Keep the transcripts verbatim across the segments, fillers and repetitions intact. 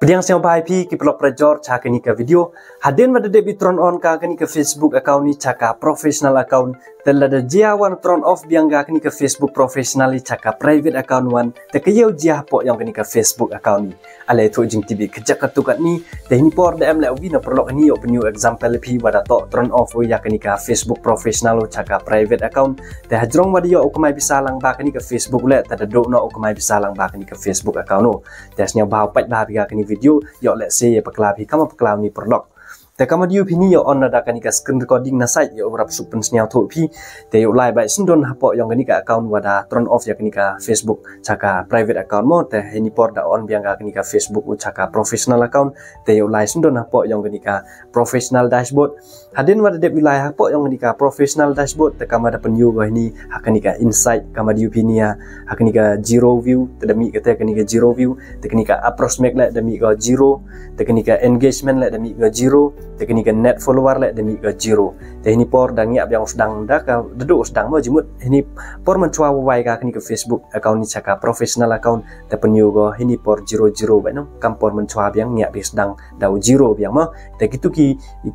Pdiang sngewbha ïa phi ki paralok parajor sha kane ka video. Hadien ba da dep i turn on ka kane ka Facebook account ni sha ka professional account, te lada jia wan turn off biang ka kane ka Facebook professional ni sha ka private account wan, te ka ïew jia hapoh ïong kane ka Facebook account ni. Ale thuh jingtip beit kajak katu katne. Te hini por da em leh uwi na paralok, hini ïoh pynïoh example phi wa da toh turn off u ïa kane ka Facebook professional u sha ka private account. Te hajrong wa da ïoh u kamai pisa lang ba kane ka Facebook leh, te da duh noh u kamai pisa lang ba kane ka Facebook account u. Te sngewbha u peit bha phi ka kane video, ïoh lehse ïa bakla phi kama bakla ni paralok. Te kama dei u phi ni ïoh on da kane ka screen recording na side, ïoh rap suk pynsngew thuh phi. Te ïoh lai beit syndon hapoh ïong kane ka account wa da turn off ïa kane ka Facebook sha ka private account mo. Te hini por da on biang ka kane ka Facebook u sha ka professional account. Te ïoh lai syndon hapoh ïong kane ka professional dashboard. Hadien wa da dep ïoh lai hapoh ïong kane ka professional dashboard, te kama da pynïoh ko hini ha kane ka insight, kama dei u phi ni ha kane ka zero view, te da mih kata kane ka zero view, te kane ka approximate leh da mih ko zero, te kane ka engagement leh da mih ko zero, te kane ka net follower leh da mih ko zero. Te hini por da ngiah biang u sdang da ka, da duh u sdang mo, jingmut hini por mynshuwa wa wai ka kane ka Facebook account ni sha ka professional account, te pynïoh ko hini por zero zero beit noh, kam por mynshuwa biang ngiah biang sdang da u zero biang mo. Te kitu ki,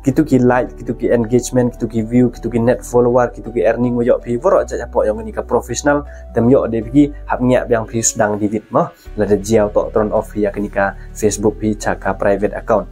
kitu ki like, kitu ki engagement, kitu ki view, kitu ki net follower, kitu ki earning wa ïoh phi waroh jait hapoh ïong kane ka professional, te ym ïoh de phi ki, hap ngiah biang phi sdang dibit mo. Lada jia u toh turn off ïa kane ka Facebook phi sha ka private account.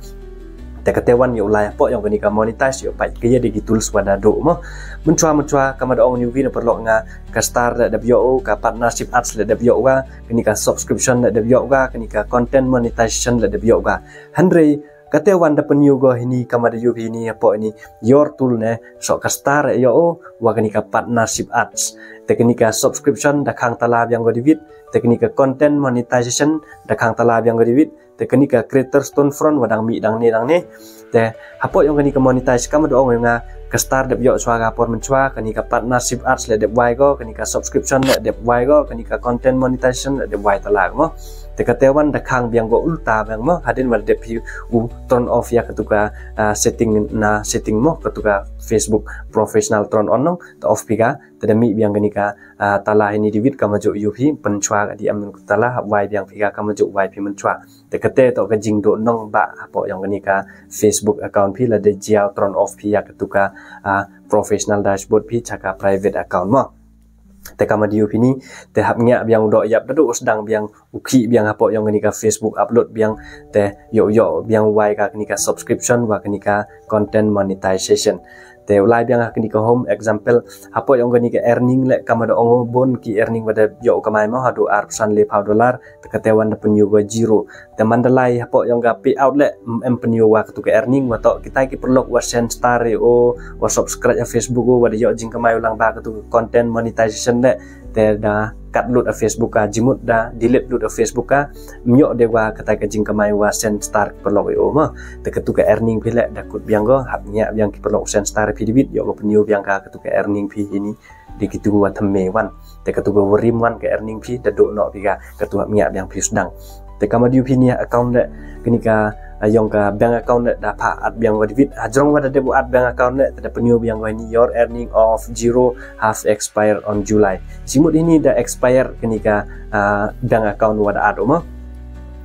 Te kata wan ïoh lai hapoh ïong kane ka monetize, ïoh peit ka ïa dei ki tools wa da duh mo. Mynshuwa mynshuwa kama da ong ni uwi na paralok, nga ka star leh da ïoh u, ka partnership ads leh da ïoh u, kane ka subscription leh da ïoh u, kane ka content monetization leh da ïoh u. Hynrei kata wan da pynïoh ko hini kama da ïoh phi ni hapoh hini your tool ne, so ka star ïoh u, wa kane ka partnership ads. Te kane ka subscription da khang tala biang ko dibit, te kane ka content monetization da khang tala biang ko dibit, te kane ka creator storefront wa dang mih dang ne dang ne. Te hapoh ïong kane ka monetize kama da ong nga, ka star dep ïoh shuwa ka por mynshuwa, kane ka partnership ads leh dep wai ko, kane ka subscription leh dep wai ko, kane ka content monetization leh dep wai tala mo. Te kata wan da khang biang ko ulta biang mo, hadien wa da dep phi u turn off ïa katu ka, ah, setting na setting mo, katu ka Facebook professional turn on noh, te off phi ka, te da mih biang kane ka, ah, tala hini dibit kama ju ïoh phi, mynshuwa ka dei em tala, wai biang phi ka kama ju wai phi mynshuwa. Te kata toh ka jingduh nongbah hapoh ïong kane ka Facebook account phi lada jia u turn off phi ïa katu ka, ah, professional dashboard phi sha ka private account mo. Te kama dei u phi ni, te hap ngiah biang u doh ïap da duh u sdang biang u khih biang hapoh ïong kane ka Facebook upload biang, te ïoh ïoh biang wai ka kane ka subscription wa kane ka content monetization. Te u lai biang ha kane ka home example, hapoh ïong kane ka earning leh kama da ong bun ki earning wa da ïoh u kamai mo, haduh arphew san lephew dollar, te kata wan da pynïoh ko zero. Te man da lai hapoh ïong ka payout leh, em, em pynïoh wa katu ka earning, wa toh kita ki paralok wa send star ïa u, wa subscribe ha Facebook u, wa da ïoh jingkamai u lang ba katu ka content monetization leh, te da cut lut ha Facebook ka, jingmut da delete lut ha Facebook ka, ym ïoh de wa kata ka jingkamai wa send star ki paralok ïa u mo. Te katu ka earning phi leh da kut biang ko, hap ngiah biang ki paralok send star phi dibit, ïoh ko pynïoh biang ka katu ka earning phi hini. Dei kitu wa thymmai wan. Te katu ka wa rim wan ka earning phi, da duh noh phi ka, katu hap ngiah biang phi sdang. Te kama dei u phi ni account leh, kane ka, ah, ïong ka bank account leh da pha add biang ko dibit. Hajrong wa da dep u add bank account leh, te da pynïoh biang ko hini your earning of zero have expired on July. Jingmut hini da expire kane ka, ah, bank account wa da add u mo.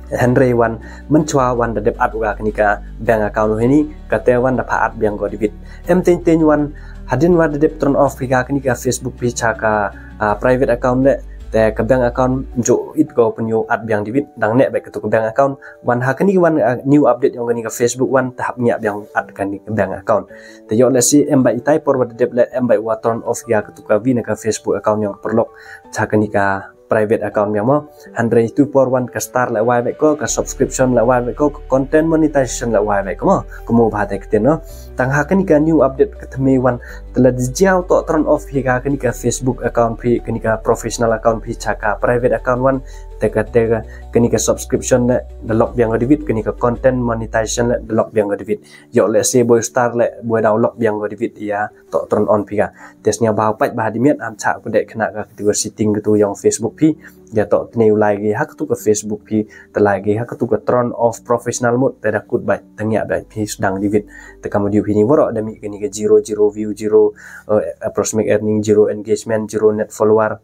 Hynrei wan mynshuwa wan da dep add u ka kane ka bank account u hini, kata wan da pha add biang ko dibit. Em teng teng wan hadien wa da dep turn off phi ka kane ka Facebook phi sha ka, ah, private account leh, te ka bank account ju it ko pynïoh add biang dibit, dang neh beit katu ka bank account. Wan ha kane wan, ah, new update ïong kane ka Facebook wan, te hap ngiah biang add kane ka bank account. Te ïoh lehse em beit itai por wa da dep leh, em beit wa turn off ïa katu ka wi na ka Facebook account ïong ka paralok sha kane ka private account biang mo. Hynrei tu por wan ka star leh wai beit ko, ka subscription leh wai beit ko, ka content monetization leh wai beit ko mo. Kumno bha te ktien no. Tang ha kane ka new update ka thymmai wan, te lada jia u toh turn off phi ka kane ka Facebook account phi, kane ka professional account phi sha ka private account wan, te kata ka, kane ka subscription leh da lock biang ko dibit, kane ka content monetization leh da lock biang ko dibit. Ïoh lehse boi star leh boi da u lock biang ko dibit ïa toh turn on phi ka. Te sngewbha u peit bha dimiet, ham shah u pdeng kane ka katu ka setting katu ïong Facebook phi. Ïa toh tynrai u lai ki ha katu ka Facebook phi, te lai ki ha katu ka turn off professional mode, te da kut beit, te ngiah beit phi sdang dibit. Te kama dei u phi ni waroh da mih kane ka zero, zero view, zero, eh, approximate earning, zero engagement, zero net follower.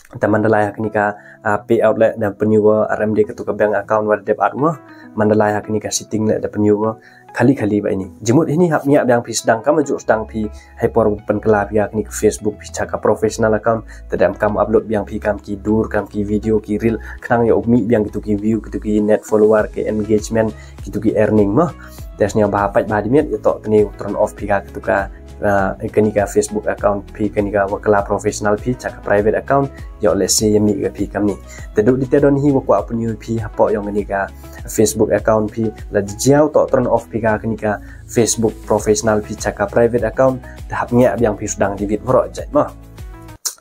Te man da lai ha kane ka, ah, payout leh da pynïoh ko arem de katu ka bank account wa da dep add mo. man da lai ha kane ka setting leh da pynïoh khali khali ba ini. Jingmut hini hap ngiah biang phi sdang, kam ju sdang phi ha por pynkylla phi ha kane ka Facebook phi cha ka professional account, te da em kam upload biang phi kam ki dur, kam ki video, ki reel, khnang ïa u mih biang kitu ki view, kitu ki net follower, ki engagement, kitu ki earning mo. Te sngewbha pat ba dei miet ïa to kane u turn off phi ha kitu ka, uh, kane ka Facebook account phi, kane ka wa kylla professional phi cha ka private account, ïoh lehse ïa mih ka phi kamni. Te duh dei te don hi wa kwah pynïoh phi hapoh ïong kane ka Facebook account phi, la jia u to turn off phi ha kane ka Facebook professional phi cha ka private account, te hap ngiah biang phi sdang dei bit baroh jait mo.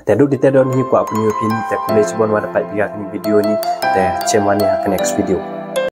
Te duh dei te don hi kwah pynïoh phi ni, te khublei shibun wa da peit phi ha kane video ni, te chem wan ïa ka next video.